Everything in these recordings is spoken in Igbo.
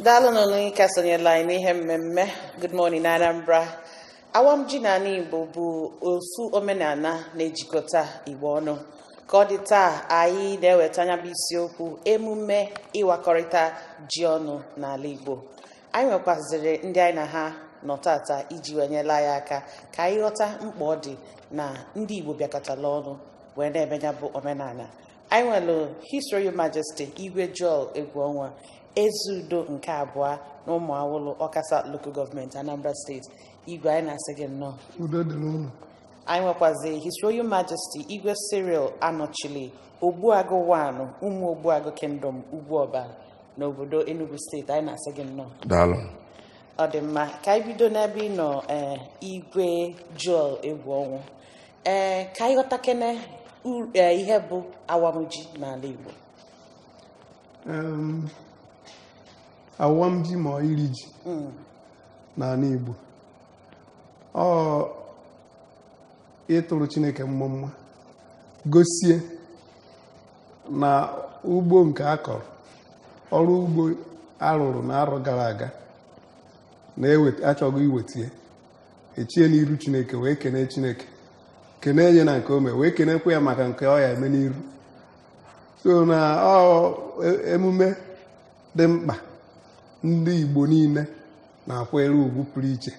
Daalụ n'ụlọ ka sonyela anyị n'ihe mmemme Good Morning Anambra. Awam ji n'ala Igbo bụ ofu omenala na-ejikọta Igbo ọnụ. Ka ọ dị taa, anyị na-eweta anya bụ isiokwu emume ịwakọrịta ji ọnụ n'ala Igbo. Anyị nwekwaziri ndị anyị na ha nọ tata iji wee nyela anyị aka ka anyị ghọta mkpa ọ dị na ndị Igbo bịakọtala ọnụ wee na-eme ya bụ omenala. Anyị nwere His Royal Majesty Igwe Joel Egwuonwa, Eze Udo nke abụọ na Ụmụawụlụ, Awka South Local Government, Anambra State. Igwe, anyị na-asị gị nnọọ. Udo dịrị unu. Anyị nwekwazi His Royal Majesty Igwe Cyril Anọchili, Ogbuagụ 1, Ụmụ Ogbuagụ Kingdom, Ugwuọba n'obodo Enugu Steeti. Anyị na-asị gị nnọọ. Daalụ. Ọ dị mma. Ka anyị bido n'ebe ị nọ, ee, Igwe Joel Egwuonwu, ee, ka anyị ghọtakene ihe bụ awamji n'ala Igbo. Awam ji ma iri ji n'ala Igbo, ọ ịtụrụ Chineke mmụọ mma, gosie na ugbo nke a kọrọ, ọrụ ugbo arụrụ n'arọ gara aga na-eweta, achọghị iwetie echie n'iru Chineke wee kenee Chineke, kenee nye na nke o mee, wee kenekwa ya maka nke ọ ya eme n'iru. So na ọ emume dị mkpa ndị Igbo niile na-akwanyere ugwu pụrụ iche,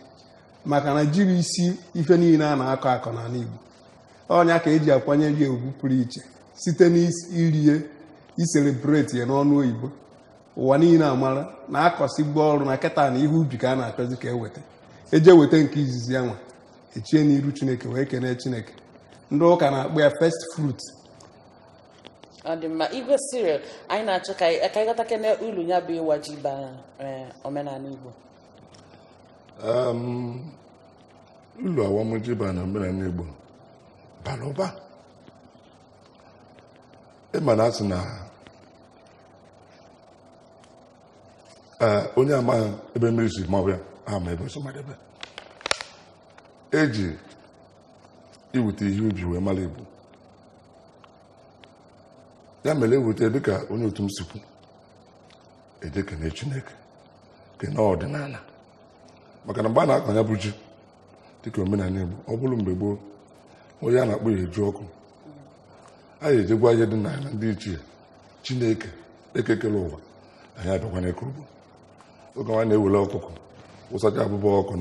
maka na jiri isi ife niile a na-akọ akọ n'ala Igbo, ọnya ka eji akwanyere ya ugwu pụrụ iche site n'irie, i-celebrate ya n'ọnụ oyibo, ụwa niile amara na akọsigbo ọrụ na kịta na ihe ubi ka a na-achọzi ka eweta, eje weta nke izizi ya nwa echie n'iru Chineke wee kenee Chineke. Ndị ụka na-akpọ ya first fruit. Ọ dị mma, Igwe Cyril. Anyị na-achọ ka anyị ghọtakene uru ya bụ ịwa ji bara omenala Igbo. Ulu awamji bara na omenala Igbo bara ụba. Ịma na asị na onye amaghị ebe mmiri si maọbụ ya ama ebe ọsọ madebe. Eji iweta ihe ubi wee mara Igbo. Ya mere eweta, dịka onye otu m si kwu, eje kene Chineke, kene ọdịnala, maka na mgbe a na-akọ ya bụ ji dịka omenala Igbo, ọ bụrụ mgbe gboo, onye a na-akpọ ya eju ọkụ, a ya ejegwa ihe dị n'ala ndị ichie, Chineke ekekele ụwa. Anyị abịakwa n'ịkọ ugbo, oge nwa na-ewere ọkụkọ wụsacha abụbọ ọkụ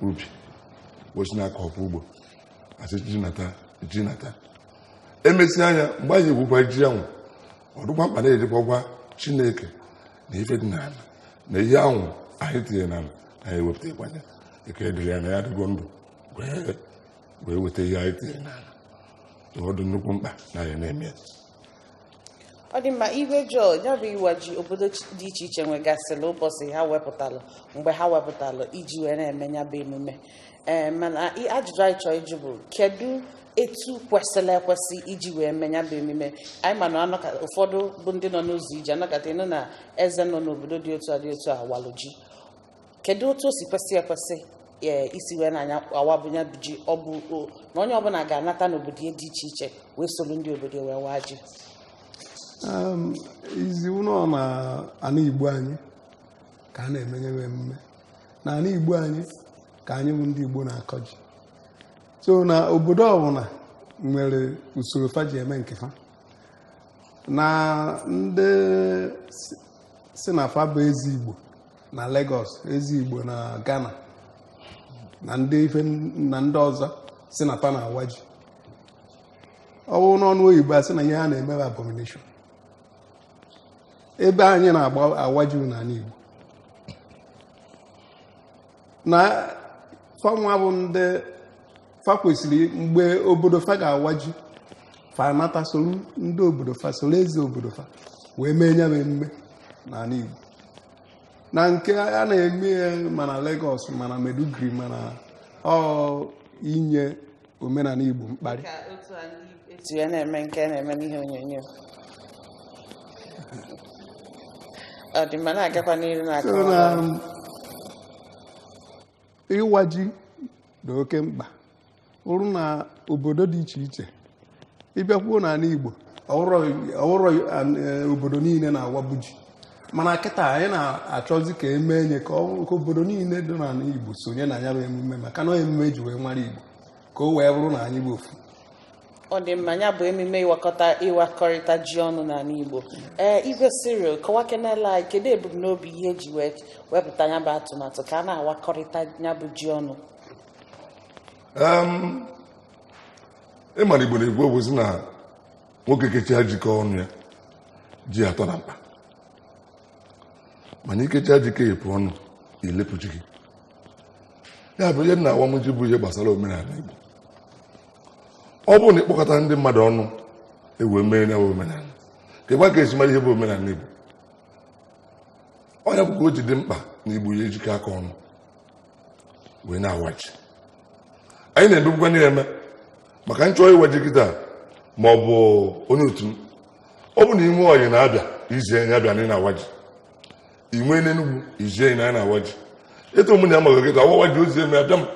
n'ubi, wesi n'aka ọkụ ugbo, asị ji nata, ji nata. Emesịa anya, mgbe anyị egwukwa ji ahụ, ọ dịkwa mkpa na-ejikwa gwa Chineke na ife dị n'ala na ihe ahụ anyị tinye n'ala na anyị ewepụta ịkwanye eke dịrị ya na ya adịgo ndụ wee weta ihe anyị tinye n'ala. Ọ dị nnukwu mkpa na anyị na-eme ya. Ọ dị mma, Igwe Joel. Ya bụ ịwa ji, obodo dị iche iche nwegasịrị ụbọchị ha wepụtalụ, mgbe ha wepụtalụ iji wee na-eme ya bụ emume. Ee, mana ajụjụ anyị chọrọ ịjụ bụ, kedu etu kwesịrị ekwesị iji wee mee ya bụ emume? Anyị ma na ụfọdụ bụ ndị nọ n'ụzọ ije anọkata ịnụ na eze nọ n'obodo dị otu a dị otu a walụ ji. Kedu otu o si kwesị ekwesị, ee, isi wee na-anya awabụ ya bụ ji? Ọ bụ na onye ọbụla ga-anata n'obodo ya dị iche iche wee soro ndị obodo ya wee waa ji? Izi ụlọ na ana Igbo anyị ka a na-emenye m emume na ana Igbo anyị, ka anyị bụ ndị Igbo na-akọ ji. So na obodo ọbụla nwere usoro fa ji eme nke fa. Na ndị si na fa bụ eze Igbo na Lagos, eze Igbo na Ghana, na ndị ife na ndị ọzọ si na fa na-awa ji, ọ bụrụ n'ọnụ oyibo, a sị na ihe a na-eme bụ abomination. Ebe anyị na-agba awa ji n'ala Igbo na fanwa bụ ndị fa kwesịrị, mgbe obodo fa ga-awa ji, fa anata soro ndị obodo fa, soro eze obodo fa wee mee nya bụ emume n'ala Igbo. Na nke a na-eme ya mana Lagos, mana Maiduguri, mana ọ inye omenala Igbo mkparị. Ka otu anyị etu ya na-eme nke a na-eme n'ihe onyonyo, ọ dị mma, na-agakwa n'iru So na-akọwa. Na ịwa ji dị oke mkpa bụrụ na obodo dị iche iche ịbịakwuo n'ala Igbo, ọwụrọ obodo niile na-awabu ji. Mana kịta anyị na-achọzi ka emee nye ka ọ bụrụ ka obodo niile dị n'ala Igbo sonye na ya bụ emume, maka na emume eji wee mara Igbo, ka o wee bụrụ na anyị bụ ofu. Ọ dị mma. Ya bụ emume ịwakọrịta ji ọnụ n'ala Igbo. Ee, Igwe Cyril, kọwakenela anyị kedu ebumnobi ihe eji wee wepụta ya bụ atụmatụ ka a na-awakọrịta ya bụ ji ọnụ? Ịma na Igbo na-ekwu okwu sị na nwoke kechaa jikọ ọnụ ya ji atọ na mkpa, mana ikecha jikọ epụ ọnụ ilepụ ji gị. Ya bụ ihe na awam ji bụ ihe gbasara omenala Igbo. Ọ bụrụ na ịkpọkọta ndị mmadụ ọnụ ewee mee ya bụ omenala, ka ịgba ka esi mara ihe bụ omenala Igbo. Ọ ya bụ ka o ji dị mkpa na Igbo ya ejikọ aka ọnụ wee na-awa ji. Anyị na-emebukwa na-eme maka nchọ ịwa ji kịta, ma ọ bụ onye otu m, ọ bụ na inwe ọyị na-abịa izie ya abịa na ị na-awa ji, inwe n'Enugwu izie na na-awa ji, ịtụ mụ na ya maka kịta awawa ji ozie m abịa m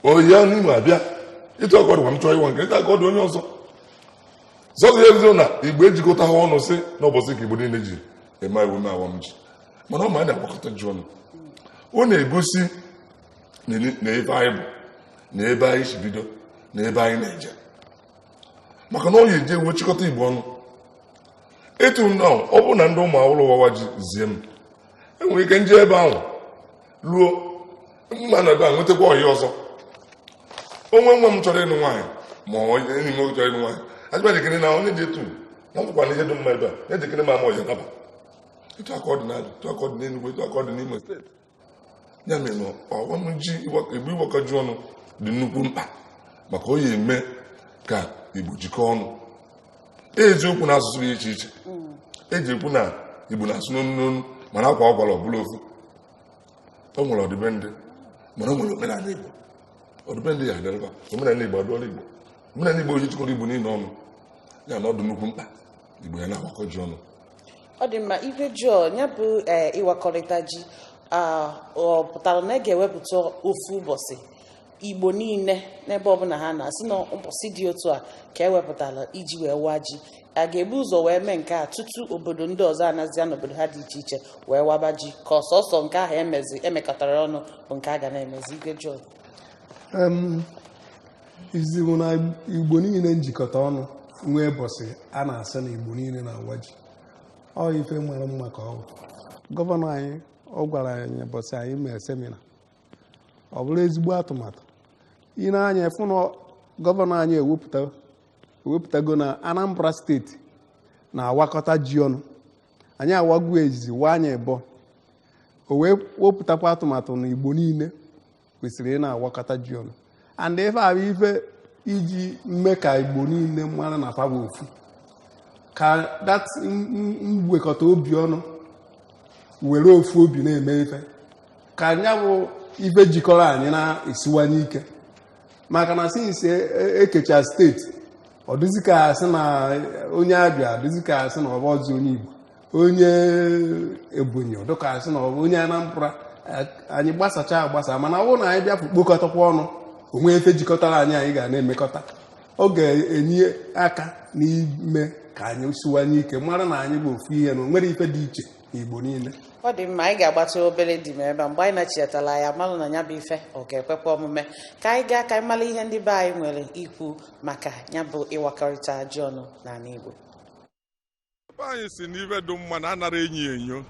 oyi ya n'ime abịa ịtụ aka ọdụ m chọọ ịwa nke ịtụ aka ọdụ onye ọzọ zọzọ ya ezo na Igbo ejikọta ha ọnụ sị n'ụbọchị ka Igbo niile ji eme emume awam ji. Mana ọ ma a na-agbakọta ji ọnụ, ọ na-egosi na ebe anyị bụ na ebe anyị si bido na ebe anyị na-eje, maka na ọ ya eji ewe chịkọta Igbo ọnụ. Etu nnọọ ọ bụrụ na ndị ụmụ akwụkwọ wawa ji zie m, enwere ike nje ebe ahụ ruo mma na ebe a nwetakwa ọhịa ọzọ. Onwe nwa m chọrọ ịnụ nwaanyị ma ọ enyi m chọrọ ịnụ nwaanyị, ajụba jikere na onye dị etu na ọ bụkwa na ihe dị mma ebe a na-ejikere m ama ọhịa naba. Etu aka ọ dị n'Abịa, etu aka ọ dị n'Enugwu, etu aka ọ dị n'Imo steeti. Ya mere na ọghọm ji Igbo ịgbakọ ji ọnụ dị nnukwu mkpa, maka ọ ya eme ka Igbo jikọọ ọnụ. Eziokwu na asụsụ dị iche iche eji ekwu na Igbo na-asụ n'onu n'onu, mana akwa ọkwara ọbụla ofu. O nwere ọdịbendị, mana o nwere omenala Igbo. Ọdịbendị ya adịrịba, omenala Igbo adụọla Igbo. Omenala Igbo jikọrọ Igbo niile ọnụ, ya na ọ dị nnukwu mkpa Igbo ya na-agbakọ ji ọnụ. Ọ dị mma. Igwe Joel, ya bụ ịwakọrịta ji, ọ pụtara na ị ga-ewepụta ofu ụbọchị Igbo niile n'ebe ọbụla ha na-asị na ụbọchị dị otu a ka ewepụtara iji wee waa ji? A ga-ebu ụzọ wee mee nke a tutu obodo ndị ọzọ anazia n'obodo ha dị iche iche wee waba ji, ka ọsọsọ nke ahụ emezi emekọtara ọnụ bụ nke a ga na-emezi? Igwe Joel. Izi bụ na Igbo niile njikọta ọnụ nwee ụbọchị a na-asị na Igbo niile na-awa ji, ọ ife mara mma ka ọ bụ. Gọvanọ anyị ọ gwara anyị ụbọchị anyị mee seminar, ọ bụrụ ezigbo atụmatụ. Ị na-anya fụ na gọvanọ anyị ewepụtago na Anambra steeti na-awakọta ji ọnụ. Anyị awagwo ezizi waa anya ịbọ, o wee wepụtakwa atụmatụ na Igbo niile kwesịrị ị na-awakọta ji ọnụ. And ife ahụ ife iji mme ka Igbo niile mara na fa bụ ofu, ka that mwekọta obi ọnụ were ofu obi na-eme ife, ka anya bụ ife jikọrọ anyị na-esiwanye ike. Maka na since ekecha steeti, ọ dịzị ka asị na onye Abịa dịzị ka asị na ọ bụ ọzọ onye Igbo, onye Ebonyi ọ dịka asị na ọ bụ onye Anambra. Anyị gbasacha agbasa, mana ọ bụrụ na anyị bịapụ kpokọtakwa ọnụ onwe efe jikọtara anyị, anyị ga na-emekọta. Ọ ga-enye aka n'ime ka anyị siwanye ike, mara na anyị bụ ofu ihe, na o nwere ife dị iche n'Igbo niile. Ọ dị mma. Anyị ga-agbata obere dị m ebe a. Mgbe anyị nachitala ya malụ na ya bụ ife ọ ga-ekwekwa omume, ka anyị gaa ka anyị mara ihe ndị be anyị nwere ikwu maka ya bụ ịwakọrịta ji ọnụ n'ala Igbo. Ebe anyị si n'ibe dị mma na anara enyi enyo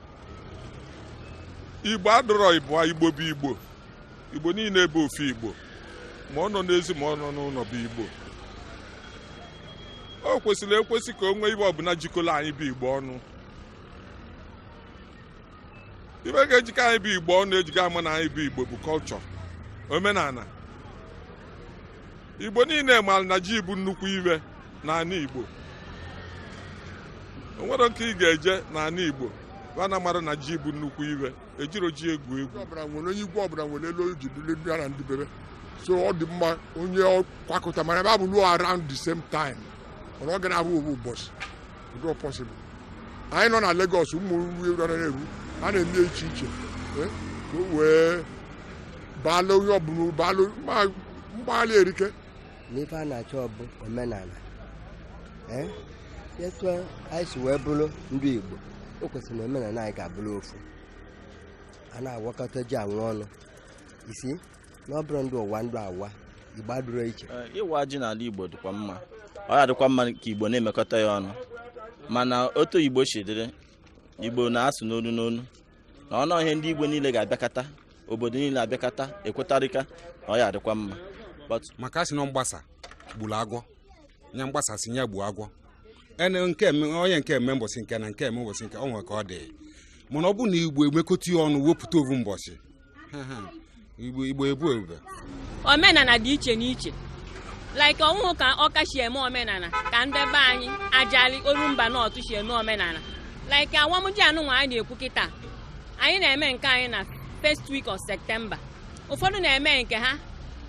Igbo adọrọ ịbụa. Igbo bụ Igbo, Igbo niile bụ ofu Igbo, ma ọ nọ n'ezi ma ọ nọ n'ụlọ bụ Igbo. O kwesịrị ekwesị ka o nwee ibe ọbụla jikọrọ anyị bụ Igbo ọnụ. Ibe ga-ejikọ anyị bụ Igbo ọnụ, ejiga ama na anyị bụ Igbo, bụ kọlchọ, omenala Igbo niile. Maara na ji bụ nnukwu ibe n'ala Igbo. O nwere nke ị ga-eje n'ala Igbo bana mara na ji bụ nnukwu ibe, ejiro ji egwu egwu. Ọbụla nwere onye igwe, ọbụla nwere elu o ji dịrị ya na ndị bebe, so ọ dị mma onye kwakọta, mana ebe abụ around the same time, mana ọ ga na-abụ owu ụbọchị ụdị possible. Anyị nọ na Lagos, ụmụ nri nọ na-eru a na-eme iche iche, ka o wee baala onye ọbụla baala mgbaghalị erike. N'ife a na-achọ bụ omenala, etu anyị si wee bụrụ ndị Igbo. O kwesịrị na omenala anyị ga-abụrụ ofu. A na-agwakọta ji anwụ ọnụ isi na ọ bụrụ ndụ ụwa ndụ awa Igbo adịrọ iche. Ịwa ji n'ala Igbo dịkwa mma, ọ ya dịkwa mma ka Igbo na-emekọta ya ọnụ, mana otu Igbo si dịrị, Igbo na-asụ n'olu n'olu na ọnụ ọhịa ndị Igbo niile ga-abịakọta, obodo niile abịakọta ekwetarịka na ọ ya dịkwa mma. Maka asị na mgbasa gburu agwọ, nya mgbasa si nya gbuo agwọ, ene nke onye nke eme mbọsị nke na nke eme mbọsị nke ọ nwere ka ọ dị, mana ọ bụ na Igbo emekọta ya ọnụ wepụta ovu mbọsị, Igbo ebu ebube. Omenala dị iche n'iche, like ọnwụ ka Ọka si eme omenala ka ndị be anyị Ajali Orumba North si eme omenala, like awamji anụnwa anyị na-ekwu kịta, anyị na-eme nke anyị na first week of September, ụfọdụ na-eme nke ha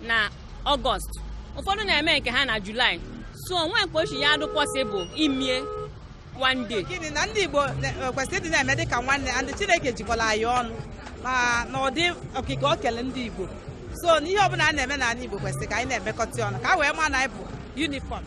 na Ọgọst, ụfọdụ na-eme nke ha na Julaị. So onwe nke ochi ya adụ possible imie one day. Gịnị na ndị Igbo kwesịrị ịdị na-eme dịka nwanne, ndị Chineke jikwara anyị ọnụ ma n'ụdị okike o kele ndị Igbo. So n'ihe ọbụla a na-eme n'ala Igbo kwesịrị ka anyị na-emekọta ọnụ ka a wee maa na anyị bụ uniform.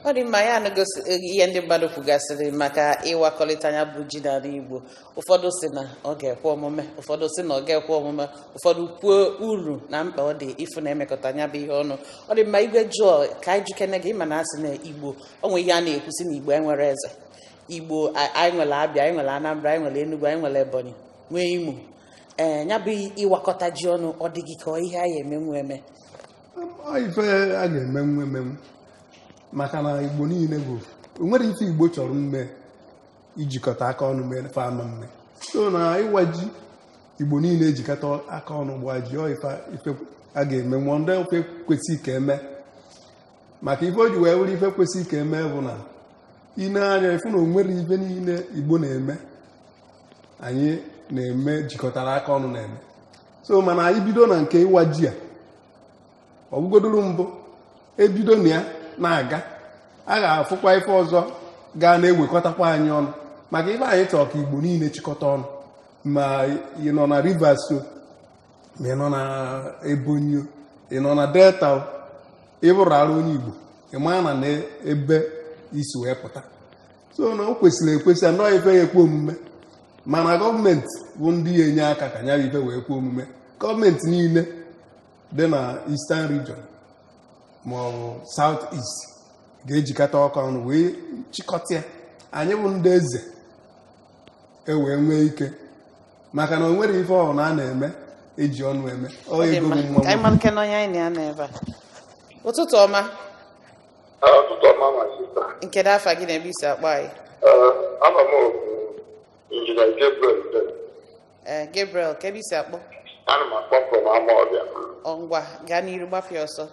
Ọ dị mma, ya na-egosi ihe ndị mmadụ kwugasịrị maka ịwakọrịta anya bụ ji n'ala Igbo. Ụfọdụ sị na ọ ga-ekwe omume, ụfọdụ sị na ọ ga-ekwe omume, ụfọdụ kwuo uru na mkpa ọ dị ịfụ na emekọta anya bụ ihe ọnụ. Ọ dị mma, Igwe jụọ ka anyị jukene gị, ịma na asị na Igbo o nwere ihe a na-ekwu sị na Igbo enwere eze. Igbo anyị nwere Abịa, anyị nwere Anambra, anyị nwere Enugu, anyị nwere Ebonyi, nwee Imo. Ee, ya bụ ịwakọta ji ọnụ ọ dị gị ka ihe anyị emenwu eme? Ife a ga-emenwu emenwu, maka na Igbo niile bụ o nwere ife Igbo chọrọ mme ijikọta aka ọnụ mee fa ama mme. So na ịwa ji Igbo niile ejikọta aka ọnụ gba ji, ọ ife a ga-eme nwụọ ndị ofe kwesị ka eme. Maka ife o ji wee were ife kwesị ka eme bụ na ị na-anya ifu na o nwere ife niile Igbo na-eme anyị na-eme jikọtara aka ọnụ na-eme. So mana anyị bido na nke ịwa ji a, ọ bụgodoro mbụ ebido na ya na-aga, a ga-afụkwa ife ọzọ gaa na-ewekọtakwa anyị ọnụ. Maka ife anyị chọrọ ka Igbo niile chịkọta ọnụ, ma ị nọ na Rivers o, ma ị nọ na Ebonyi o, ị nọ na Delta o, ị bụrụ ara onye Igbo ị maa na ebe isi wee pụta. So na o kwesịrị ekwesị anọ ife ya ekwe omume, mana gọọmenti bụ ndị ya enye aka ka nya ife wee kwe omume. Gọọmenti niile dị na Eastern Region ma ọ bụ South East ga-ejikọta ọkụ ọnụ wee chịkọta ya. Anyị bụ ndị eze e wee nwee ike, maka na o nwere ife ọhụrụ a na-eme eji ọnụ eme. Ọ ego bụ mma. Ụtụtụ ọma. Ụtụtụ ọma, ma sista. Nke n'afa gị na-ebe isi akpọ anyị? Ama m Injinia Gabriel. Ee, Gabriel, ka ebe isi akpọ? Ana m akpọ from Amaọbịa. Ọ ngwa, gaa n'iru, gbapịa ọsọ.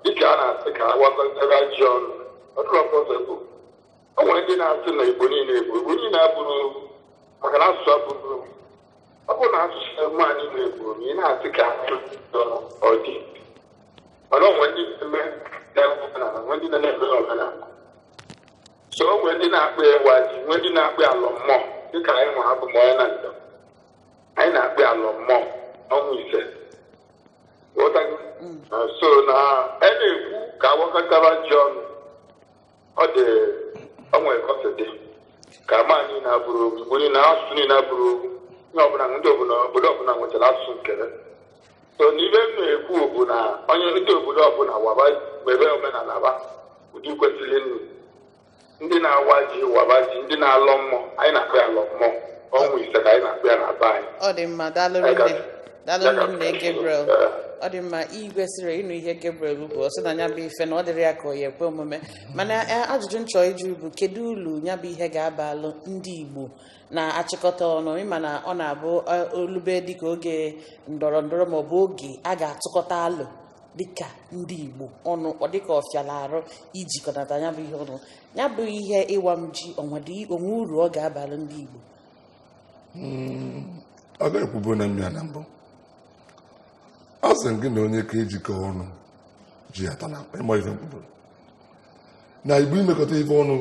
Dịka a na-asị ka awakọtara ji ọnụ, ọtụrụ o nwere ndị na-asị na Igbo niile Igbo Igbo niile abụrụ, maka na asụsụ abụrụ, ọ bụrụ na asụsụ anyị na-egbu na ị na-asị ka ọnụ ọ dị, mana o nwere ndị na-eme omenala, nwee ndị na-eme omenala. So o nwere ndị na-akpọ ịwa ji, nwee ndị na-akpọ alọ mmụọ, dịka anyị nwa abụ m onye na ndọ, anyị na-akpọ alọ mmụọ ọnwa ise. So na a na-ekwu ka awakọtara ji ọnụ, ọ dị ọ nwere ka ọ si dị ka ama anyị na-abụrụ ogwu, Igbo niile asụsụ niile abụrụ ogwu, onye ọbụla ndị obodo ọbụla nwetara asụsụ nke ha. So na ibe m na-ekwu bụ na onye ndị obodo ọbụla waba mebe omenala ba ụdị kwesịrị nnu, ndị na-awa ji waba ji, ndị na-alọ mmụọ anyị na-akpọ ya alọ mmụọ ọnwa ise ka anyị na-akpọ ya na be anyị. Ọ dị mma, daalụ nne. Daalụ nne Gabriel. Ọ dị mma, igwe sịrị ịnụ ihe Gabriel bụ ọ sị na ya bụ ife na ọ dịrị ya ka ọ ya ekwe omume. Mana ajụjụ nchọ ịjụ bụ kedu ulu ya bụ ihe ga-abalụ ndị Igbo na-achịkọta ọnụ? Ịma na ọ na-abụ olube dịka oge ndọrọ ndọrọ maọbụ oge a ga-atụkọta alụ dịka ndị Igbo ọnụ, ọ dịka ọfịala arụ ijikọnata ya bụ ihe ọnụ. Ya bụ ihe ịwa m ji onwe uru ọ ga-abalụ ndị Igbo? Ọ ga-ekwubu na mmiri na mbụ a sị gị na onye ka ejikọ ọnụ ji ata na ịma ife mkpụrụ na Igbo imekọta ife ọnụ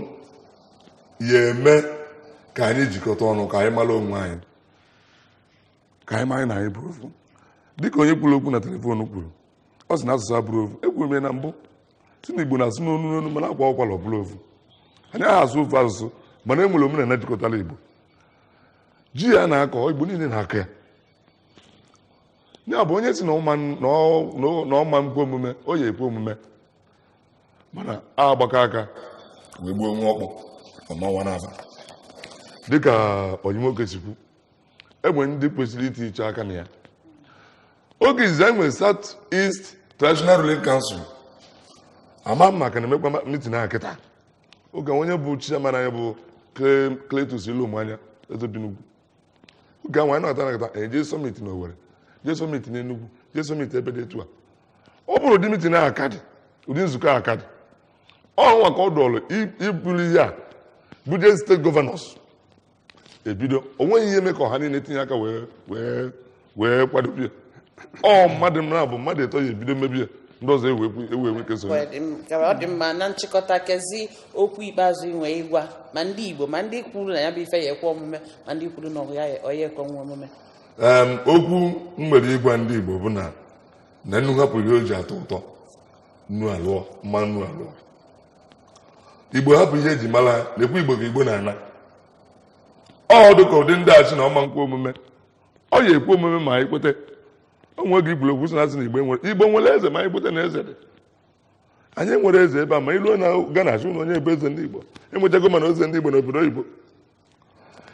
ya eme Ka anyị jikọta ọnụ, ka anyị mara onwe anyị, ka anyị mara na anyị bụ ofu. Dịka onye kwuru okwu na telephone kwuru, ọ sị na asụsụ abụrụ ofu. Ekwuru m ya na mbụ, si na Igbo na-asụ n'onu n'onu, mana akwa ọkwala ọbụla ofu. Anyị agha asụ ofu asụsụ, mana e nwere omenala jikọtara Igbo. Ji ya na-akọ, Igbo niile na-akọ ya. Ya bụ, onye si na ọma nkwe omume, o ya ekwe omume, mana a agbakọ aka wee gbuo nwa ọkpụ ọmanwa n'aba. Dịka onye nwoke si kwu, enwe ndị kwesịrị iti iche aka na ya. Oge izizi anyị nwere South East Traditional Ruling Council, ama m maka na emekwa meeting ahụ kịta. Oge onye bụ chairman anyị bụ Cletus Ilomanya Ezebinugwu. Oge ahụ anyị na-ata nakọta eje summit na Owerri, jee summit na Enugu, jee summit ebe dị etu a. Ọ bụrụ ụdị meeting ahụ aka dị, ụdị nzukọ ahụ aka dị, ọ nwa ka ọ dọọlụ iburu ihe a buje state governors ebido. O nweghị ihe mee ka ọha niile tinye aka wee kwadobe ya. Ọ mmadụ na bụ mmadụ ịtọ ya ebido mebie, ndị ọzọ ewe enwe ka sonye. Ọ dị mma. Na nchịkọta, kezi okwu ikpeazụ inwe ịgwa ma ndị Igbo, ma ndị kwuru na ya bụ ife ya ekwe omume, ma ndị kwuru na ọ ya ekwe nwe omume? Okwu m nwere ịgwa ndị Igbo bụ na nnu hapụ ihe o ji atọ ụtọ, nnu alụọ mma, nnu alụọ. Igbo hapụ ihe eji mara ha, lekwa Igbo ka Igbo na-ana. Ọ dị ka ụdị ndị achị na ọma nkwe omume, ọ ya ekwe omume ma anyị kwete. O nweghị igwuregwu sị na asị na Igbo nwere, Igbo nwere eze, ma anyị kwete na eze dị. Anyị nwere eze ebe a, ma iluo na Ghana, achụ na onye ebe eze ndị Igbo enwetago, mana eze ndị Igbo n'obodo oyibo.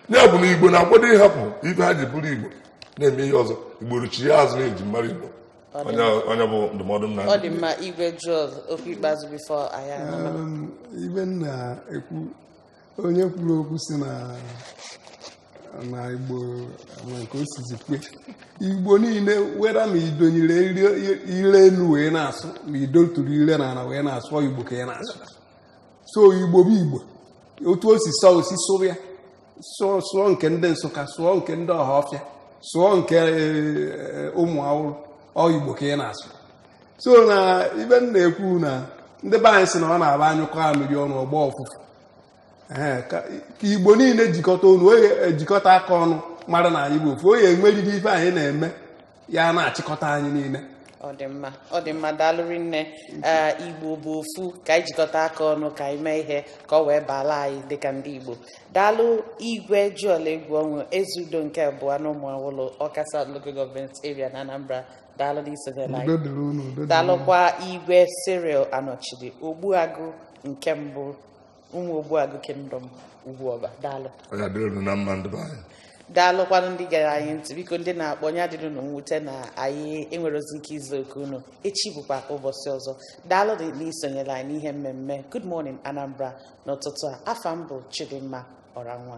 Ya bụ na Igbo na-akwado ịhapụ ife ha ji bụrụ Igbo na-eme ihe ọzọ. Igbo ruchi ya azụ na-eji mara Igbo. Onye bụ ndụmọdụ m na Ọ dị mma. Igwe Joel, okwu ikpeazụ before anyị anaba. Ibe m na-ekwu, onye kwuru okwu si na Igbo nwe nke o sizi kwe, Igbo niile wera ma idonyere ire elu wee na-asụ, ma idoturu ire n'ala wee na-asụ, ọ Igbo ka ị na-asụ. So Igbo bụ Igbo. Otu o si sọọ osi sụrụ ya, sụọ, sụọ nke ndị Nsụka, sụọ nke ndị Ọhafịa, sụọ nke ụmụ Awụrụ, ọ Igbo ka ị na-asụ. So na ibe m na-ekwu na ndị be anyị sị na ọ na-aba anyụkọ amịrị ọnụ ọgbọ ọfụfụ. Ee, ka Igbo niile jikọta ọnụ, onye ejikọta aka ọnụ, mara na anyị bụ ofu onye, enweriri ife anyị na-eme ya na-achịkọta anyị niile. Ọ dị mma, ọ dị mma. Daalụ rinne. Ee, Igbo bụ ofu. Ka anyị jikọta aka ọnụ, ka anyị mee ihe ka ọ wee baala anyị dịka ndị Igbo. Daalụ, Igwe Joel Egwuọnwụ, eze udo nke abụọ na Ụmụawụlụ, Ọka South Local Government Area na Anambra. Daalụ n'isonyere anyị. Udo dịrị unu, udo dịrị unu. Daalụkwa, Igwe Cyril Anọchiri, Ogbuagụ nke mbụ, ụmụ Ogbuagụ Kingdom, Ugwuọba. Daalụ. Ọ ya dịrị unu na mma, ndị be anyị. Daalụkwanụ ndị gere anyị ntị. Biko, ndị na-akpọ onye adịrị unu mwute na anyị enwere ozi ike izu oke unu. Echi bụkwa ụbọchị ọzọ. Daalụ dị n'isonyere anyị n'ihe mmemme Good Morning Anambra n'ụtụtụ a. Afa m bụ Chidimma Ọranwa.